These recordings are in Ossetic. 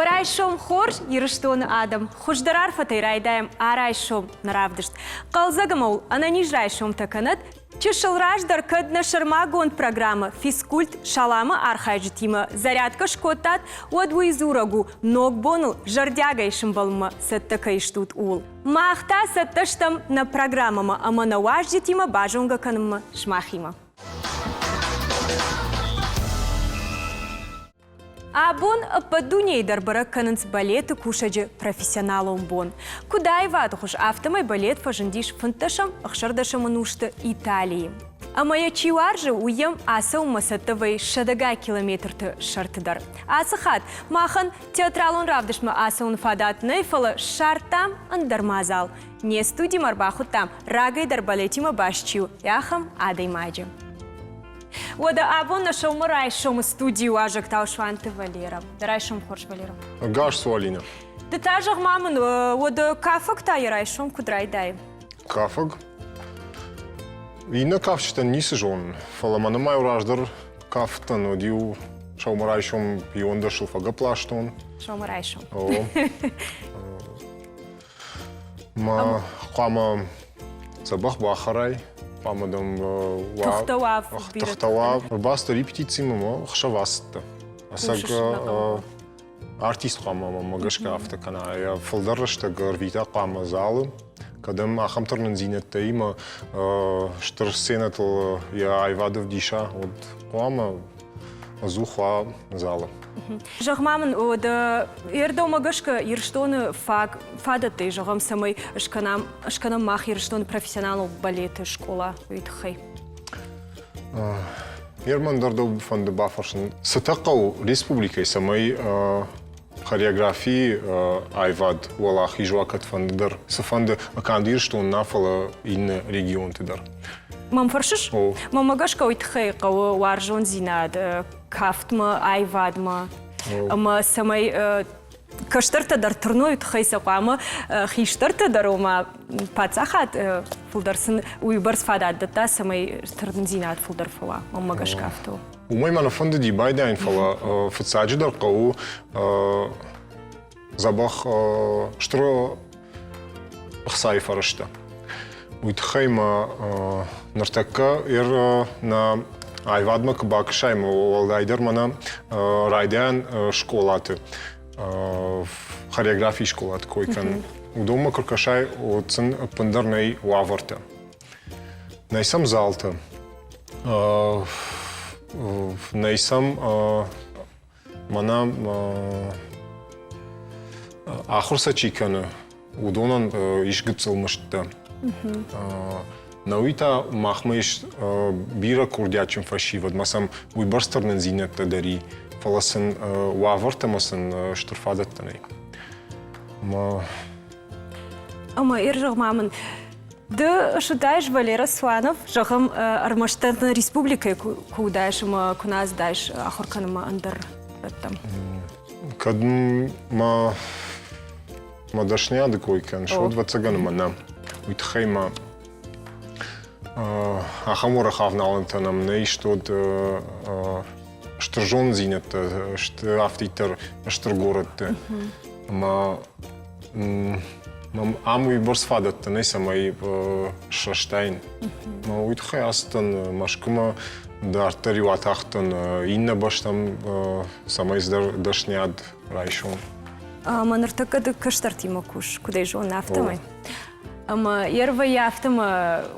Уӕ райсом хорз, Ирыстоны адӕм! Хуыздӕр арфӕтӕй райдайӕм а-райсом нӕ равдыст. Хъӕлдзӕг ӕмӕ уыл ӕнӕниз райсомтӕ кӕнӕд! Чысыл раздӕр кӕд нӕ сӕрмагонд программӕ «Физкульт Салам-ы архайджытимӕ зарядкӕ скодтат, уӕд уый дзурӕг у, ног боныл зӕрдиагӕй сымбӕлынмӕ цӕттӕ кӕй стут, ууыл. Мах та цӕттӕ стӕм нӕ программӕмӕ ӕмӕ нӕ уазджытимӕ базонгӕ кӕнынмӕ сымахимӕ. Абон ӕппӕт дунейы дӕр бӕрӕг кӕнынц балеты кусӕджы профессионалон бон. Куыд аивады хуыз, афтӕмӕй балет фӕзындис фынддӕсӕм, ӕхсӕрдӕсӕм ӕнусты Италийы. Ӕмӕ йӕ чи уарзы, уый йӕм ацӕуынмӕ цӕттӕ вӕййы сӕдӕгай километрты сӕрты дӕр. Ацы хатт махӕн театралон равдыстмӕ ацӕуыны фадат нӕй, фӕлӕ ссардтам ӕндӕр мадзал. Не студимӕ ӕрбахуыдтам, рагӕй дӕр балетимӕ баст чи у, ахӕм адӕймаджы. Уӕдӕ абон нӕ сӕумӕрайсомы студийы уазӕг Таусуанты Валера. Дӕ райсом хорз, Валера. Ӕгас цу, Алина. Ды та зӕгъ-ма мын, уӕдӕ кафӕг та йӕ райсом куыд райдайы? Кафӕг? Иннӕ кафджытӕн ницы зонын, фӕлӕ мӕ нымайу раздӕр кафтӕн уӕд-иу сӕумӕрайсом иуӕндӕсыл фӕгӕпп ластон. Сӕумӕрайсом. О. Ма хъуамӕ дзӕбӕх бахӕрай, хъуамӕ дӕм уа тыхтӕ уа, тыхтӕ уа. Ӕрбацыдтӕ репетицимӕ мӕ ӕхсӕв ацыдтӕ. Ӕцӕг артист хъуамӕ мӕ гӕсгӕ афтӕ кӕна. Йӕ фылдӕр рӕстӕг ӕрвита хъуамӕ залы, кӕдӕм ахӕм тырнындзинӕдтӕ стыр сценӕтыл йӕ аивад ӕвдиса, уӕд хъуамӕ ӕдзух уа залы. Зӕгъ-ма мын, уӕдӕ ӕрдӕумӕ гӕсгӕ Ирыстоны фаг фадӕттӕй зӕгъӕм, цӕмӕй скӕнӕм, скӕнӕм мах Ирыстоны профессионалон балеты скъола, уый тыххӕй? Герман дӕр дӕу фӕнды бафӕрсын, цытӕ хъӕуы республикӕйы, цӕмӕй хореографийы аивад уӕлахиз уа кӕдфӕнды дӕр, цыфӕнды канд Ирыстон нӕ, фӕлӕ иннӕ регионты дӕр? Мӕм фӕрсыс? Мӕнмӕ гӕсгӕ уый тыххӕй хъӕуы уарзондзинад кафтмӕ, аивадмӕ ӕмӕ цӕмӕй кӕстӕртӕ дӕр тырной, тыххӕй сӕ хъуамӕ хистӕртӕ дӕр, ома паддзахад фылдӕр сын уыйбӕрц фадат дӕтта, цӕмӕй тырнындзинад фылдӕр фӕуа. Мӕнмӕ гӕсгӕ афтӕ у. Уымӕй мӕ нӕ фӕндыди байдайын, фӕлӕ фыццаджыдӕр хъӕуы дзӕбӕх стыр ӕхцайы фӕрӕзтӕ. Уый тыххӕй мӕ ныртӕккӕ нӕ аивадмӕ куы бакӕсай, уӕлдайдӕр мӕнӕ райдиан скъолаты хореографийы скъолаты кой кӕнын. Уыдонмӕ куы ркӕсай, уӕд сын ӕппындӕр нӕй уавӕртӕ. Нӕй сӕм залтӕ, нӕй сӕм Мӕнӕ ахуыр сӕ чи кӕны, уыдонӕн ис гыццыл мыздтӕ. Науи та махмӕ ис бирӕ курдиатджын фӕсивӕд, ма сӕм уыйбӕрц тырнындзинӕдтӕ дӕр и, фӕлӕ сын уавӕртӕ ӕмӕ сын стыр фадӕттӕ нӕй. Ӕмӕ ӕрзӕгъ-ма мын, Ды суыдаис Валера Суанов, зӕгъӕм, ӕрмӕстдӕр нӕ республикӕйы куы уыдаис ӕмӕ куы нӕ ацыдаис ахуыр кӕнынмӕ ӕндӕр рӕттӕм? Кӕд ма мӕ дӕсныйады кой кӕныс, уӕд ӕвӕццӕгӕн ӕмӕ нӕ. Уый тыххӕй ма ахӕм уӕрӕх авналӕнтӕ нӕм нӕ ис, уӕд стыр зонындзинӕдтӕ сты афтиддӕр стыр горӕтты. Ӕмӕ Ам уыйбӕрц фадӕттӕ нӕй, цӕмӕй срӕзтаин. Уый тыххӕй ацыдтӕн Мӕскуымӕ, дарддӕр-иу атахтӕн иннӕ бӕстӕм, цӕмӕй цыдӕр дӕсниад райсон. Ӕмӕ ныртӕккӕ ды кӕстӕртимӕ кус, куыд ӕй зонын, афтӕмӕй. Ӕмӕ йе рвӕййы афтӕмӕ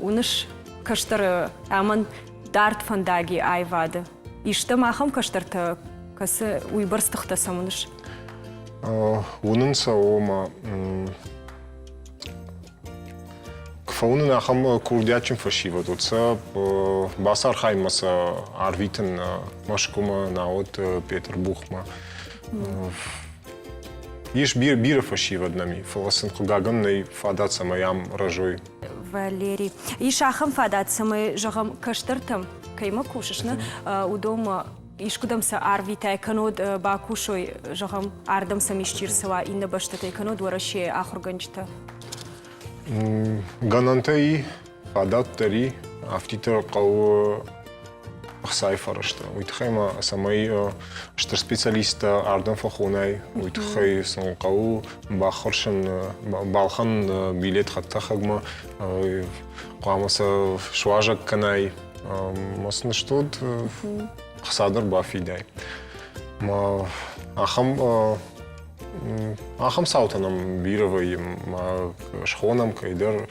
уыныс кӕстӕры амӕн дард фӕндаги аивады. Истӕм ахӕм кӕстӕртӕ, кӕцы уыйбӕрц тыхтӕ сӕм уыныс? Уынын сӕ, ома куы фӕуынын ахӕм курдиатджын фӕсивӕд, уӕд сӕ бацархайынмӕ сӕ арвитын Мӕскуымӕ, науӕд Петербургмӕ. Ис бирӕ фӕсивӕд нӕм, фӕлӕ сын хъыгагӕн нӕй фадат, цӕмӕй ам рӕзой. Валерий, ис ахӕм фадат, цӕмӕй, зӕгъӕм, кӕстӕртӕм кӕимӕ кусыс, нӕ, уыдонмӕ искуыдӕм сӕ арвитай, кӕннод бакусой, зӕгъӕм, ардӕм сӕм исчи рцӕуа иннӕ бӕстӕтӕй, кӕннод Уӕрӕсейы ахуыргӕнджытӕ? Гӕнӕнтӕ и, фадат дӕр и, афтиддӕр хъӕуы. ӕхцайы фӕрӕзтӕ. Уый тыххӕй ма, цӕмӕй стыр специалисттӕ ардӕм фӕхонай, уый тыххӕй сын хъӕуы баххуырсын, балхӕнын билет хӕдтӕхӕгмӕ, хъуамӕ сӕ суазӕг кӕнай. Ма сын стод ӕхца дӕр бафидай. Ма ахӕм ахӕм цаутӕ нӕм бирӕ вӕййы, ма схонӕм кӕйдӕр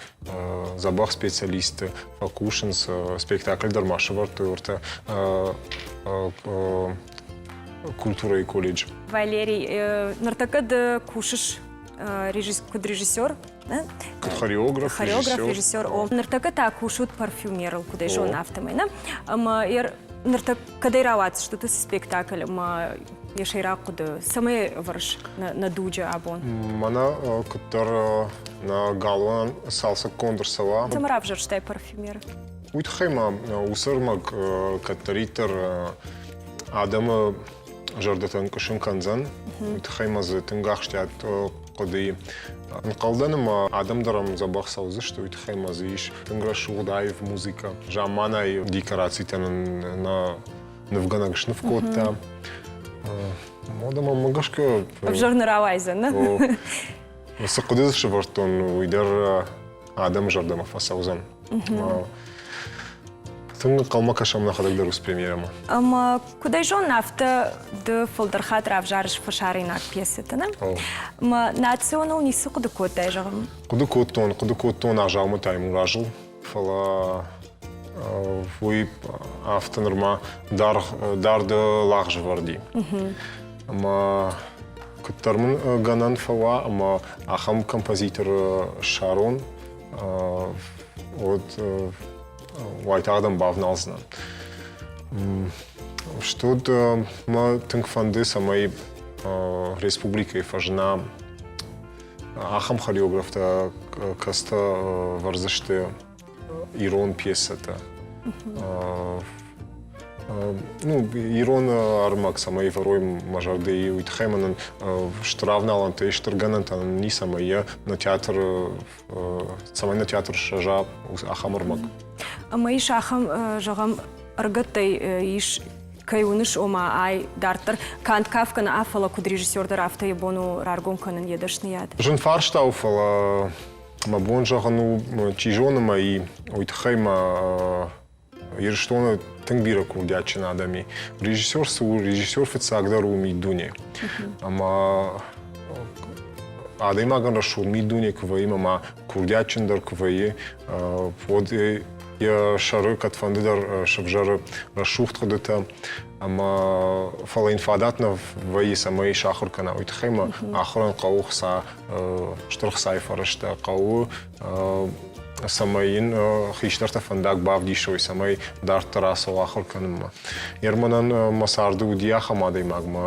дзӕбӕх специалистты фӕкусынц, спектакль дӕр ма сӕвӕрдтой уӕртӕ культурӕйы колледж. Валерий, ныртӕккӕ ды кусыс куыд режиссер? Куыд хореограф, хореограф, режиссер. О, ныртӕккӕ та кусут парфюмерыл, куыд ӕй зонын, афтӕмӕй, нӕ? Ӕмӕ ныртӕккӕ кӕдӕй рауадздзыстут уыцы спектакль ӕмӕ йӕ сӕйраг хъуыды цӕмӕй ӕвӕрыс нӕ дуджы абон? Мӕнӕ куыддӕр нӕ галуан цалцӕггонд ӕрцӕуа. Цӕмӕ равзӕрстай парфюмер? Уый тыххӕй ма уыцы ӕрмӕг кӕддӕриддӕр адӕмы зӕрдӕтӕ ӕнкъуысын кӕндзӕн. Уый тыххӕй ма дзы тынг ахсджиаг хъуыдыйы. Ӕнхъӕлдӕн ӕмӕ адӕм дӕр ӕм дзӕбӕх цӕудзысты, уый тыххӕй ма дзы ис тынг рӕсугъд аив музыкӕ. Замманайы декорацитӕ нын нӕ нывгӕнӕг сныв кодта. Уӕдӕ мӕм гӕсгӕ... Ӕвзӕр нӕ рауайдзӕн, нӕ? Цы хъуыды дзы сӕвӕрдтон, уый дӕр адӕмы зӕрдӕмӕ фӕцӕудзӕн. Тынг ӕнхъӕлмӕ кӕсӕм нӕхӕдӕг дӕр уыцы премьерӕмӕ. Ӕмӕ куыд ӕй зонын, афтӕ ды фылдӕр хатт равзарыс фӕсарӕйнаг пьесӕтӕ, нӕ? Ӕмӕ национыл ницы хъуыды кодтай, зӕгъын? Хъуыды кодтон, хъуыды кодтон Азаумы Таймуразыл, фӕлӕ уый афтӕ нырма даргъ, дард лагъз вӕрди. Ӕмӕ куыддӕр мын гӕнӕн фӕуа ӕмӕ ахӕм композитор ссарон, уӕд уайтагъд ӕм бавналдзынӕн. Студ мӕ тынг фӕнды, цӕмӕй республикӕйы фӕзына ахӕм хореографтӕ, кӕцытӕ вӕрдзысты ирон пьесӕтӕ. Ну, ирон ӕрмӕг цӕмӕй вӕрой мӕ зӕрдӕйы, уый тыххӕй мӕнӕн стыр авналӕнтӕ, стыр гӕнӕнтӕ ницӕмӕй йӕ нӕ театры цӕмӕй нӕ театр сырӕза ахӕм ӕрмӕг. Ӕмӕ ис ахӕм, зӕгъӕм, ӕрыгӕттӕй ис кӕй уыныс, ома ай дарддӕр канд кафгӕ нӕ, фӕлӕ куыд режиссер дӕр, афтӕ йӕ бон у раргом кӕнын йӕ дӕсныйад. Зын фарста у, фӕлӕ мӕ бон зӕгъын у, чи зоны мӕ и, уый тыххӕй мӕ Ирыстоны тынг бирӕ курдиатджын адӕм и. Режиссер цы у? Режиссер фыццагдӕр у миддуне. Ӕмӕ адӕймагӕн рӕсугъд миддуне куы вӕййы ӕмӕ курдиатджындӕр куы вӕййы, уӕд йӕ сӕры кӕдфӕндыдӕр сӕвзӕры рӕсугъд хъуыдытӕ, ӕмӕ фӕлӕ йын фадат нӕ вӕййы, цӕмӕй сахуыр кӕна. Уый тыххӕй ма ахуырӕн хъӕуы хца, стыр хцайы фӕрӕзтӕ хъӕуы, цӕмӕй йын хистӕртӕ фӕндаг бавдисой, цӕмӕй дарддӕр ацӕуа ахуыр кӕнынмӕ. Ерманӕн мӕ царды уыди ахӕм адӕймагмӕ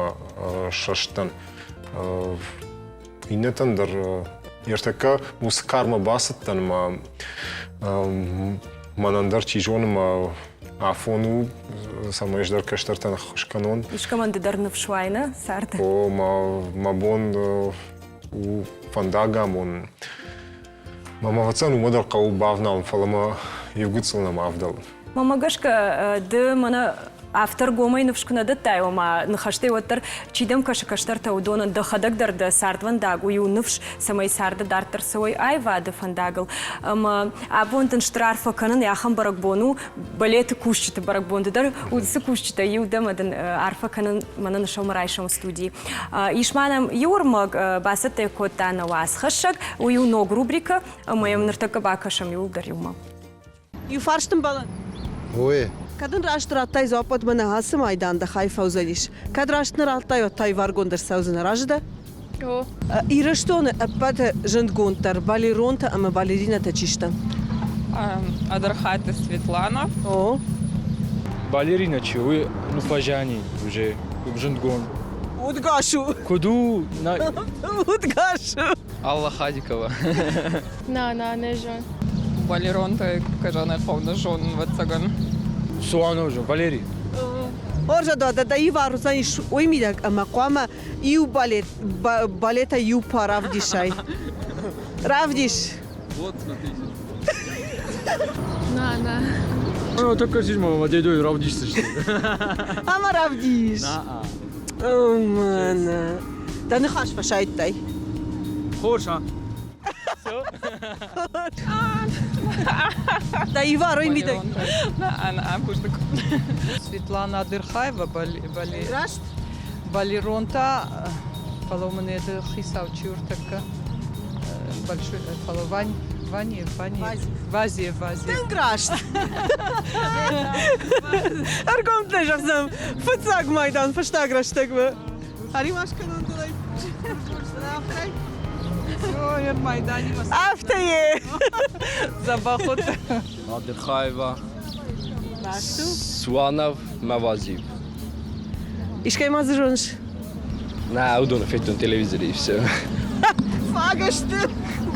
сӕстӕн. Иннӕтӕн дӕр ӕртӕккӕ уыцы кармӕ бацыдтӕн мӕ мӕнӕн дӕр чи зоны мӕ афон у, цӕмӕй ӕз дӕр кӕстӕртӕн ӕххуыс кӕнон. Искӕмӕн ды дӕр ныфс уай, нӕ царды? О, мӕ бон у фӕндаг амонын. Мӕ ӕвӕццӕгӕн уымӕ дӕр хъӕуы бавналын, фӕлӕ мӕ иу гыццыл нӕма ӕвдӕлы. Мӕнмӕ гӕсгӕ, ды мӕнӕ афтӕ ргомӕй ныфс куы нӕ дӕттай, ома ныхӕстӕй уӕддӕр чи дӕм кӕсы кӕстӕртӕ, уыдонӕн дӕхӕдӕг дӕр дӕ цардвӕндаг уый у ныфс, цӕмӕй царды дарддӕр цӕуой аивады фӕндагыл. Ӕмӕ абон дын стыр арфӕ кӕнын, ахӕм бӕрӕгбон у, балеты кусджыты бӕрӕгбон ды дӕр уыцы кусджытӕй иу дӕ ӕмӕ дын арфӕ кӕнын мӕнӕ сӕумӕрайсом студийы. Ис ма нӕм иу ӕрмӕг, бацӕттӕ кодта нӕ уацхӕссӕг, уый у ног рубрикӕ, ӕмӕ йӕм ныртӕккӕ бакӕсӕм иууылдӕр иумӕ. Иу фарст ӕмбӕлы. Ой. Кӕд ын раст радтай дзуапп, уӕд мӕнӕ ацы майдан дӕ хай фӕуыдзӕнис. Кӕд раст нӕ радтай, уӕд та иваргонд ӕрцӕудзынӕ. Разы дӕ? О. Ирыстоны ӕппӕты зындгонддӕр балеронтӕ ӕмӕ балеринӕтӕ чи сты? Адархаты Светлана. О. Балерина чи у, ну фӕзиани уже зындгонд. Удгас у. Куыд у? Удгас у. Алла Хадикова. На, на, не зон. Балеронтӕ кӕжанӕ хъӕуы зонын, ӕвӕццӕгӕн. Суанов же, Валерий. Хорз, дӕ ивар уыдзӕнис уый мидӕг ӕмӕ хъуамӕ иу балет, балетӕй иу па равдисай. Равдис. Вот, смотрите. На, на. Ну, только седьмого, дедой равдисты. Ӕмӕ равдис. Мӕнӕ. Дӕ ныхас фӕсайдтай. Хорз, а? Дӕ иварой мидӕг. Светлана Адырхаева балет. Раст? Балеронта, фӕлӕ мын это хицау чи ӕртӕккӕ большой, фӕлӕ Вань, Ваня, Ваня, Вазия, Вазия. Тынг раст. Ӕргом дӕ зӕгъдзӕн, фыццаг майдан фӕстаг рӕстӕгмӕ. Ӕримас кӕнон дӕлӕй. Афтӕ е. Дзӕбӕх уыд. Адырхаева, Суанов, Мавазиев. Искӕй ма дзы зоныс? Нӕ, уыдоны федтон телевизоре и все. Фаг сты.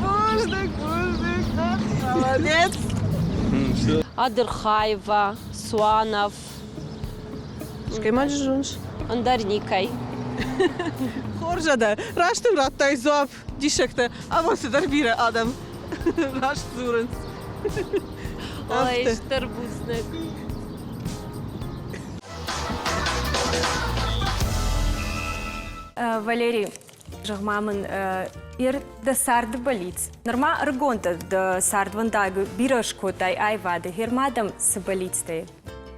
Бузныг, бузныг. Молодец. Адырхаева, Суанов. Искӕй ма дзы зоныс? Ӕндӕр никӕй. Хорз адӕ. Раст ын радтай дзуапп. Диссӕгтӕ. Абон цыдӕр бирӕ адӕм раст дзурынц. Ой, стыр бузныг. Валерий, зӕгъ-ма мын, ер дӕ царды бӕллиц. Нырма ӕрыгонтӕ дӕ цардвӕндаг бирӕ скодтай аивады. Гъер-ма дӕм цы бӕллицтӕ и?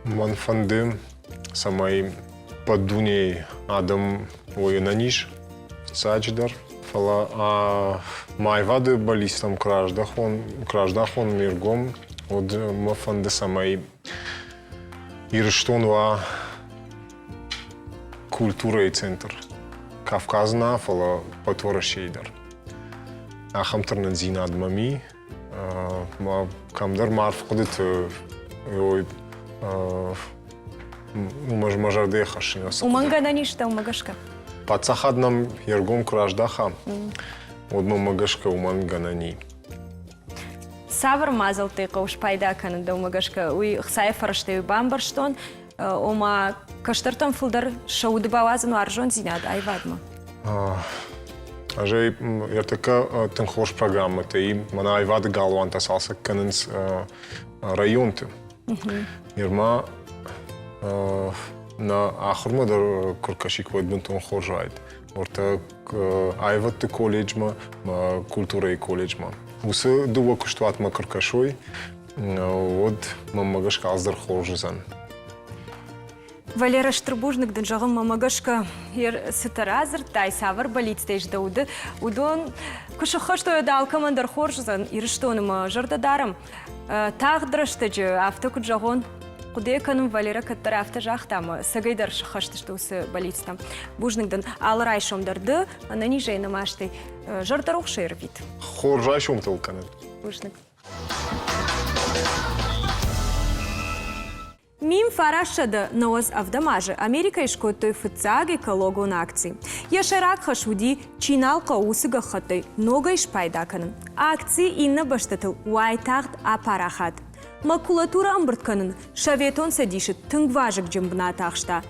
Мӕн фӕнды, цӕмӕй ӕппӕт дунейы адӕм уой ӕнӕниз, фыццаджыдӕр. Фӕлӕ мӕ аивады бӕллицтӕм куы раздӕхон, куы раздӕхон ме ргом, уӕд мӕ фӕнды, цӕмӕй Ирыстон уа культурӕйы центр. Кавказ нӕ, фӕлӕ ӕппӕт Уӕрӕсейы дӕр. Ахӕм тырнындзинад мӕм и. Мӕ кӕмдӕр мӕ арф хъуыдыты мӕ зӕрдӕйы хӕссын. Уымӕн гӕнӕн ис дӕумӕ гӕсгӕ? Паддзахад нӕм йе ргом куы раздаха, уӕд мӕнмӕ гӕсгӕ уымӕн гӕнӕн и. Цавӕр мадзӕлттӕй хъӕуы спайда кӕнын дӕумӕ гӕсгӕ? Уый хцайы фӕрӕзтӕй бамбӕрстон, ома кӕстӕртӕн фылдӕр сӕ уды бауадзын уарзондзинад аивадмӕ. Ӕз ӕй ӕртӕккӕ тынг хорз программӕтӕ и мӕнӕ аивады галуантӕ цалцӕг кӕнынц районты. Нырма нӕ ахуырмӕ дӕр куы ркӕсиккой, уӕд бынтон хорз уаид. Уӕртӕ аивӕдты колледжмӕ, культурӕйы колледжмӕ. Уыцы дыууӕ куыстуатмӕ куы ркӕсой, уӕд мӕнмӕ гӕсгӕ алцыдӕр хорз уыдзӕн. Валера, стыр бузныг дын зӕгъын мӕмӕ гӕсгӕ, цытӕ радзырдтай, цавӕр бӕллицтӕ ис дӕ уды, уыдон куы сыххӕст уой, уӕд алкӕмӕн дӕр хорз уыдзӕн Ирыстоны мӕ зӕрдӕ дарӕм. Тагъд рӕстӕджы, афтӕ куыд зӕгъон, хъуыды кӕнын, Валера кӕддӕр афтӕ загъта ӕмӕ цӕгӕй дӕр сыххӕст сты уыцы бӕллицтӕ. Бузныг дын, алы райсом дӕр ды ӕнӕнизӕй нымӕстӕй зӕрдӕрухсӕй ӕрвит. Хорз райсомтыл кӕнын. Бузныг. Мим 997 азы Америкӕйы скодтой фыццаг экологон акци. Йӕ сӕйраг хӕс уыди, чи нал хъӕуы, уыцы гӕххӕттӕй ногӕй спайда кӕнын. Акци иннӕ бӕстӕтыл уайтагъд апарахат. Макулатурӕ ӕмбырд кӕнын Советон Цӕдисы тынг вазыгджын бынат ахста.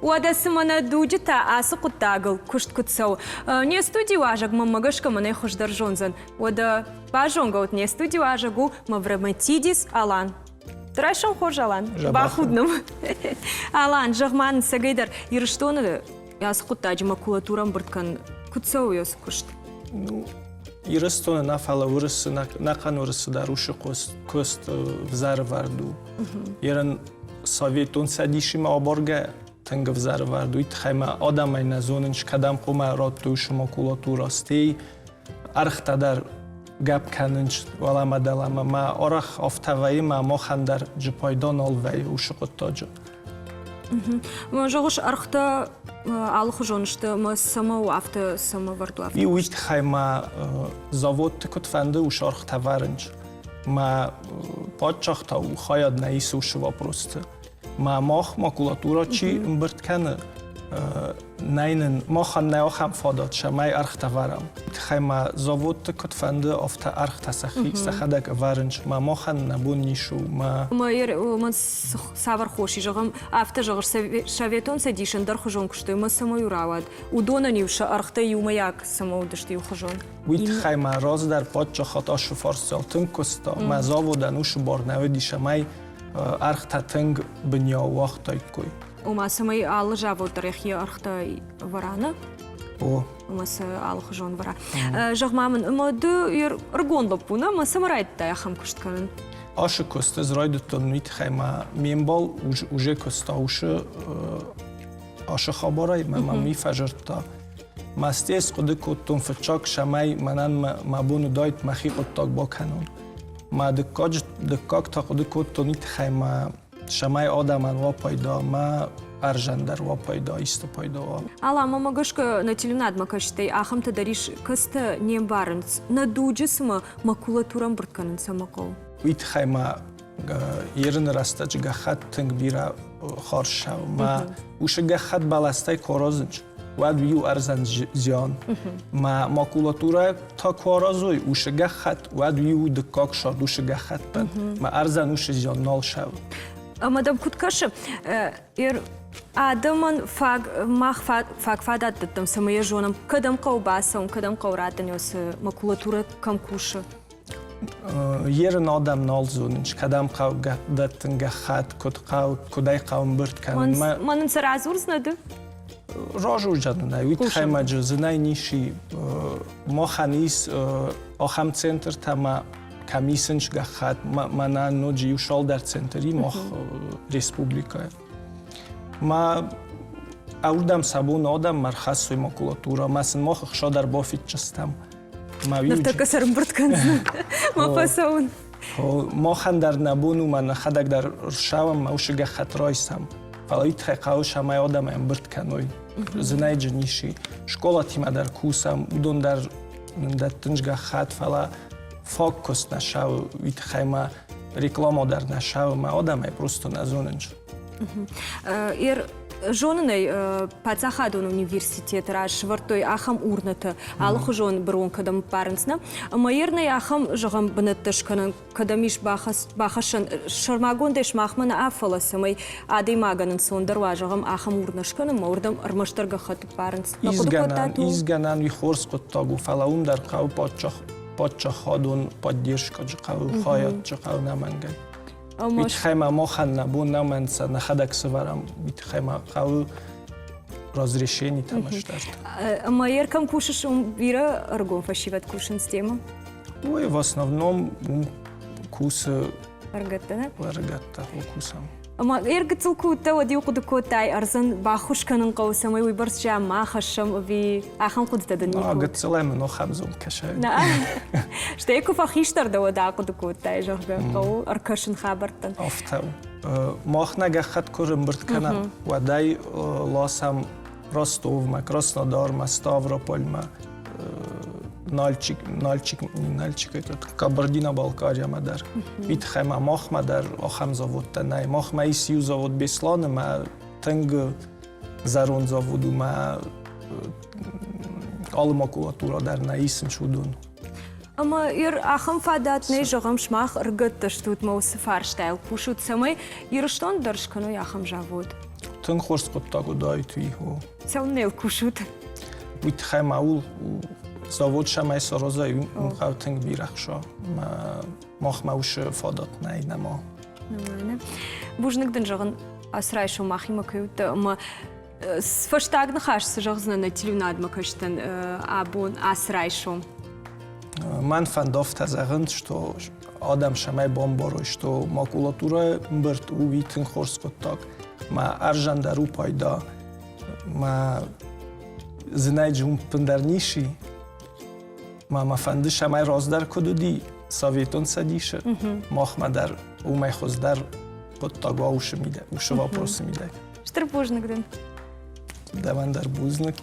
Уӕдӕ цымӕ нӕ дуджы та ацы хъуыддагыл куыст куыд цӕуы? Не студийы уазӕг мӕнмӕ гӕсгӕ мӕнӕй хуыздӕр зондзӕн. Уӕдӕ базонгӕ ут, не студийы уазӕг у Мавроматидис Алан. Райсом хорз, Алан. Бахуд нӕм. Алан, зӕгъ-ма нын цӕгӕйдӕр Ирыстоны ацы хъуыддаджы макулатурӕ ӕмбырд кӕн, куыд цӕуы ацы куыст? Ну, Ирыстоны нӕ, фӕлӕ Уырысы, нӕхъӕн Уырысы дӕр уыцы куыст ӕвзӕрывӕрд у. Ерын Советон Цӕдисимӕ абаргӕ тынг ӕвзӕрывӕрд уый тыххӕй ма адӕмӕй нӕ зонынц, кӕдӕм хъуамӕ радтой уыцы макулатурӕ, стӕй ӕргътӕ дӕр гӕпп кӕнынц уӕлӕмӕ дӕлӕмӕ. Мӕ арӕх афтӕ вӕййы, мӕ махӕн дӕр джы пайда нал вӕййы уыцы хъуыддаджы. Зӕгъыс, ӕргътӕ алыхуызон сты ӕмӕ цӕмӕ у афтӕ, цӕмӕ вӕрд у афтӕ? Уый тыххӕй ма заводты куыд фӕнды, уыцы ӕргътӕ вӕрынц. Мӕ паддзах та у хайад нӕ исы уыцы вопросты. Мӕ мах макулатура чи ӕмбырд кӕны, нӕй нын, махӕн нӕ ахӕм фадат, цӕмӕй ӕргътӕ вӕрӕм. Тыххӕй ма заводты куыд фӕнды, афтӕ ӕргътӕ сӕхи сӕхӕдӕг ӕвӕрынц. Ма махӕн нӕ бон ницы у. Ма Мӕ цавӕр хос и, зӕгъӕм, афтӕ зӕгъыс, Советон Цӕдис ӕндӕрхуызон куыстой ӕмӕ цӕмӕй рауад? Уыдонӕн-иу сӕ ӕргътӕ иумӕйаг цӕмӕ уыдысты иухуызон? Уый тыххӕй ма раздӕр паддзахад ашы фарстыл тынг куыста. Мӕ заводӕн уыцы бар нӕ уыдис, ӕмӕ. Ӕргътӕ тынг бынӕй уагътаиккой. Ома, цӕмӕй алы завод дӕр йӕхи ӕргътӕ вӕра, нӕ? О. Ӕмӕ сӕ алыхуызон вӕра. Зӕгъ-ма мын, ӕмӕ ды ӕрыгон лӕппу, нӕ? Ӕмӕ цӕмӕ райдыдтай ахӕм куыст кӕнын? Ашы куыст ӕз райдыдтон уый тыххӕй ма ме мбал уже куыста усы ашы хабарӕй мӕ мӕм уый фӕзырдта. Мастӕй схъуыды кодтон фыццаг, цӕмӕй мӕнӕн мӕ бон уыдаид мӕхи хъуыддаг бакӕнон. Мӕ дыккаг та хъуыды кодтон уый тыххӕй мӕ цӕмӕй адӕмӕн уа пайда, мӕ ӕрзӕн дӕр уа пайда, исты пайда уа. Ала, мӕмӕ гӕсгӕ нӕ телеуынадмӕ кӕсджытӕй ахӕмтӕ дӕр ис, кӕцытӕ не мбарынц, нӕ дуджы цымӕ макулатурӕ ӕмбырд кӕнын цӕмӕ хъӕуы? Уый тыххӕй ма ерыны рӕстӕджы гӕххӕтт тынг бирӕ хорз цӕуы. Мӕ усы гӕххӕтт бӕлӕстӕй куы аразынц, уӕд иу ӕрдзӕн зиан. Мӕ макулатурӕ та куы аразой усы гӕххӕтт, уӕд иу дыккаг сӕрд усы гӕххӕттӕн. Мӕ ӕрдзӕн усы зиан нал цӕуы. Ӕмӕ дӕм куыд кӕсы, адӕмӕн фаг мах фаг фадат дӕттӕм, цӕмӕй йӕ зонӕм, кӕдӕм хъӕуы бацӕуын, кӕдӕм хъӕуы раттын, цы макулатурӕ кӕм кусы? Ерын адӕм нал зонынц, кӕдӕм хъӕуы дӕттын гӕххӕтт, куыд хъӕуы, куыдӕй хъӕуы ӕмбырд кӕнын. Мӕн ын цы радзурдзынӕ ды? Разурдзӕн уый тыххӕй ма зынӕй ницы. Махӕн ис ахӕм центртӕ ӕмӕ кӕм исынц гӕххӕтт, мӕнӕ ноджы иу цалдӕр центри мах республикӕйы. Ма ӕрдӕм сӕ бон адӕммӕ ӕрхӕссой макулатурӕ, ма сын мах ӕхца дӕр бафиддзыстӕм. Ныртӕккӕ сӕрымбырд кӕндзынӕн мӕ фӕцӕуын. Махӕн дӕр нӕ бон у, мӕ нӕхӕдӕг дӕр рсӕуӕм, мӕ усы гӕххӕтт райсӕм. Фӕлӕ уый тыххӕй хъӕуы, цӕмӕй адӕм ӕмбырд кӕной. Зынӕйджы ницы. Скъолатимӕ дӕр кусӕм, уыдон дӕр нын дӕттынц гӕххӕтт, фӕлӕ фаг куыст нӕ цӕуы, уый тыххӕй ма реклама дӕр нӕ цӕуы, мӕ адӕмӕй просто нӕ зонынц. Зонын ӕй, паддзахадон университеты раз сӕвӕрдтой ахӕм урнӕтӕ, алыхуызон бырон кӕдӕм ӕппарынц, нӕ? Ӕмӕ ернӕй ахӕм, зӕгъӕм, бынӕттӕ скӕнӕн, кӕдӕм ис бахӕссӕн, сӕрмагондӕй сымахмӕ нӕ, фӕлӕ цӕмӕй адӕймагӕн ӕнцондӕр уа, зӕгъӕм, ахӕм урнӕ скӕнынмӕ, уырдӕм ӕрмӕстдӕр гӕххӕтт ӕппарынц. Изгӕнӕн уый хорз хъуыддаг у, фӕлӕ уым дӕр хъӕуы паддзахадон поддержкӕ хъӕуы, хайад хъӕуы нӕмӕнгӕй. Уый тыххӕй ма махӕн нӕ бон нӕу мӕнцӕ нӕхӕдӕг сӕвӕрӕм, уый тыххӕй ма хъӕуы разрешенитӕ мӕстӕрт. Ӕмӕ ер кӕм кусыс, уым бирӕ ӕрыгон фӕсивӕд кусынц темӕ? Ой, в основном уым кусы ӕрыгӕттӕ, нӕ? Ӕрыгӕттӕ кусӕм. Ӕмӕ ӕр гыццыл куы уыдтӕ, уӕд-иу хъуыды кодтай, ӕрдзӕн баххуыс кӕнын хъӕуы, цӕмӕй уыйбӕрц зиан ма хӕссӕм, ӕви ахӕм хъуыдытӕ дын никуы? Гыццылӕй мын ахӕм зонд кӕсай. Нӕ. Стӕй куы фӕхистӕр дӕ, уӕд ахъуыды кодтай, зӕгъгӕ, хъӕуы ӕркӕсын хабӕрттӕн. Афтӕ у. Мах нӕ гӕххӕтт куы рымбырд кӕнӕм, уӕд ӕй ласӕм Ростовмӕ, Краснодармӕ, Ставропольмӕ, Нальчик, Нальчик, не Нальчик, этот Кабардино-Балкариямӕ дӕр. Уый тыххӕй ма махмӕ дӕр ахӕм заводтӕ нӕй. Махмӕ ис иу завод Бесланы, мӕ тынг зӕронд завод у, мӕ алы макулатура дӕр нӕ исынц уыдон. Ӕмӕ ир ахӕм фадат нӕй, зӕгъӕм, сымах ӕрыгӕттӕ стут мӕ уыцы фарстайыл кусут, цӕмӕй Ирыстон дӕр скӕной ахӕм завод. Тынг хорз хъуыддаг уыдаид уый. Цӕуылнӕ йыл кусут? Уый тыххӕй ма ул завод цӕмӕй саразай, уым хъӕуы тынг бирӕ ӕхца. Махмӕ уыцы фадат нӕй нӕма. Бузныг дын зӕгъын, ацы райсом махимӕ кӕй уыдтӕ ӕмӕ фӕстаг ныхас цы зӕгъдзынӕ нӕ телеуынадмӕ кӕсджытӕн абон ацы райсом? Мӕн фӕнды афтӕ зӕгъын, что адӕм цӕмӕй бамбарой, что макулатурӕ ӕмбырд у уый тынг хорз хъуыддаг. Мӕ ӕрзӕн дӕр у пайда. Мӕ зынӕй ӕппындӕр ницы. Ма мӕ фӕнды, цӕмӕй раздӕр куыд уыди Советон Цӕдисы, махмӕ дӕр уымӕй хуыздӕр хъуыддаг уа усы мидӕг, усы вопросы мидӕг. Стыр бузныг дын. Дӕуӕн дӕр бузныг.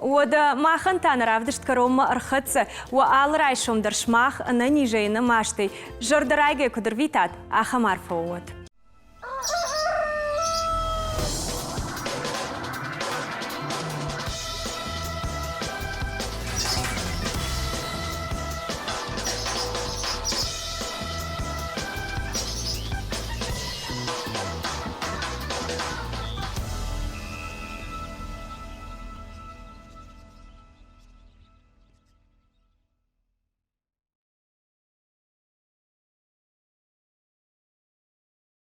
Уӕдӕ махӕн та нӕ равдыст кӕронмӕ ӕрхӕццӕ. Уӕ алы райсом дӕр сымах ӕнӕнизӕй, ӕнӕмастӕй, зӕрдӕрайгӕ куыд ӕрвитат, ахӕм арфӕ уӕд.